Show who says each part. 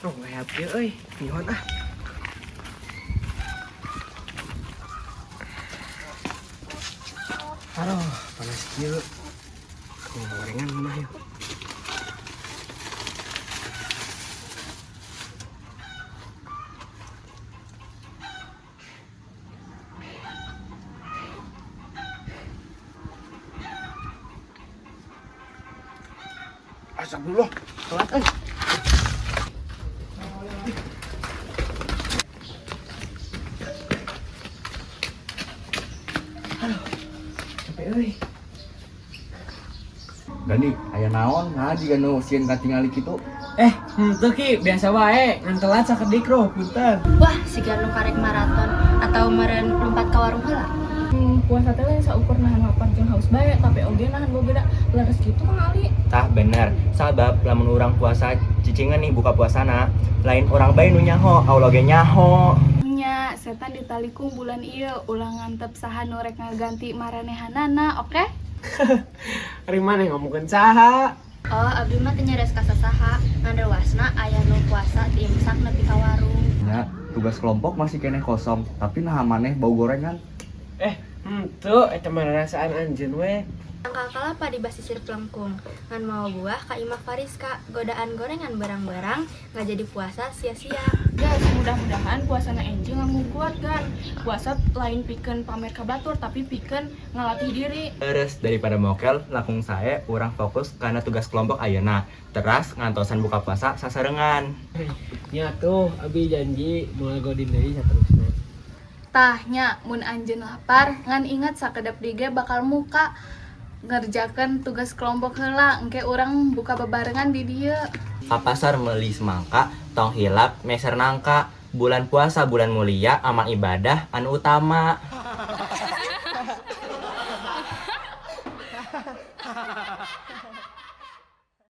Speaker 1: Oh, ngayap ieu euy, mihon ah. Aduh, panas kieu. Gorengan mana yuk? Astagfirullah, telat euy. Aduh, capek euy.
Speaker 2: Gani, aya naon nah jiga nu sieun katingali kitu.
Speaker 1: Eh, henteu Ki, biasa wae, ngan telat sakedik roh, punten.
Speaker 3: Wah, siga nu karek maraton atau meureun lompat ka warung heula.
Speaker 4: Puasa teh lain saukur nahan lapar jeung haus bae, tapi oge nahan bogeda. Leres kitu Kang Ali.
Speaker 5: Tah bener, sabab lamun urang puasa cicingan nih buka puasana, lain urang bae nu nyaho, Allah ge nyaho.
Speaker 6: Nya, setan ditalikung bulan ieu ulah ngantep saha nu rek ngaganti maranehanana, oke?
Speaker 1: Ari maneh ngomongkeun saha?
Speaker 3: Oh, abdi mah teu nyares ka sasaha, ngan reuasna aya nu puasa ti imsak nepi ka warung.
Speaker 2: Ya, tugas kelompok masih keneh kosong, tapi nah maneh bau gorengan.
Speaker 1: Eh, henteu eta mah rarasaan anjeun we.
Speaker 3: Tangkal kalapa di basisir Plengkung, ngan mawa buah ka imah Fariska, godaan gorengan berang-berang, nggak jadi puasa sia-sia.
Speaker 4: Guys, mudah-mudahan puasana enjing langkung kuat kan. Puasa lain pikeun pamer ka batur, tapi pikeun ngalatih diri.
Speaker 5: Terus daripada mokel, langkung sae urang fokus karena tugas kelompok ayeuna. Teras ngantosan buka puasa sasarengan.
Speaker 1: Nya tuh, abi janji moal godin deui saterusna.
Speaker 6: Tah nya, mun anjeun lapar, ngan ingat sakedap deui ge bakal muka ngerjakeun tugas kelompok heula, engke urang buka bebarengan di dieu.
Speaker 5: Ka pasar meuli semangka, tong hilap meser nangka. Bulan puasa bulan mulia, amal ibadah anu utama.